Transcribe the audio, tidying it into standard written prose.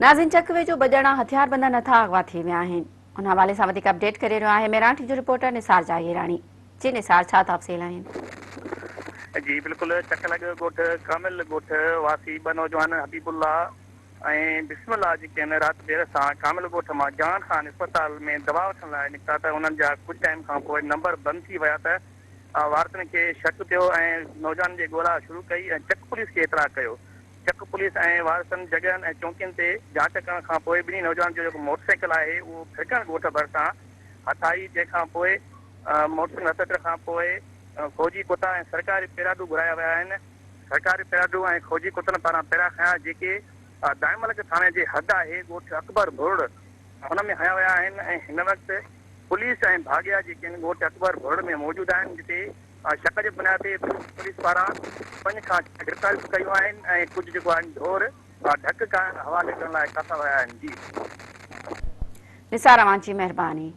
ناظرين چڪ ويجهو ٻه ڄڻا هٿياربندن هٿان اغوا ٿي ويا آهن ان حوالي سان وڌيڪ اپڊيٽ ڪري رهيو آهي ميرانٺي جو رپورٽر نثار جاگيراڻي جي نثار ڇا تفصيل آهن. جي بلڪل چڪ لڳ ڳوٺ ڪامل ڳوٺ واسي ٻه نوجوان حبيب الله ۽ بسم الله جيڪي آهن رات دير سان ڪامل ڳوٺ مان جان خان اسپتال ۾ دوا وٺڻ لاء نڪتا ته انهن جا ڪجهه ٽائيم کان پوء نمبر بند ٿي ويا ته وارثن کي شڪ ٿيو ۽ نوجوانن جي ڳولا شروع ڪئي ۽ چڪ پوليس کي اطلاع ڪيو چڪ پوليس ۽ وارثن جڳهن ۽ چونڪين تي جاچ ڪرڻ کان پوء ٻنهي نوجوانن جو جيڪو موٽر سائيڪل آهي اهو ڦرڪڻ ڳوٺ ڀرسان هٿ آئي جنهن کان پوء موٽر سائيڪل هٿ اچڻ کان پوء فوجي ڪتا ۽ سرڪاري پيراڊو گهرايا ويا آهن سرڪاري پيراڊو ۽ فوجي ڪتن پاران پيرا کنيا جيڪي دائملڪ ٿاڻي جي حد آهي ڳوٺ اڪبر ڀرڙ ان ۾ هنيا ويا آهن ۽ هن وقت پوليس ۽ ڀاڳيا جيڪي آهن ڳوٺ اڪبر ڀرڙ ۾ موجود آهن جتي شڪ جي بنياد تي پوليس پاران پنج کان ڇهه گرفتاريون به ڪيون آهن ۽ ڪجهه جيڪو آهن ڍور ڍڪ ڪانئن حوالي ڪرڻ لاء ڪاٿا ويا آهن. جي. نثار اوهان جي مهرباني.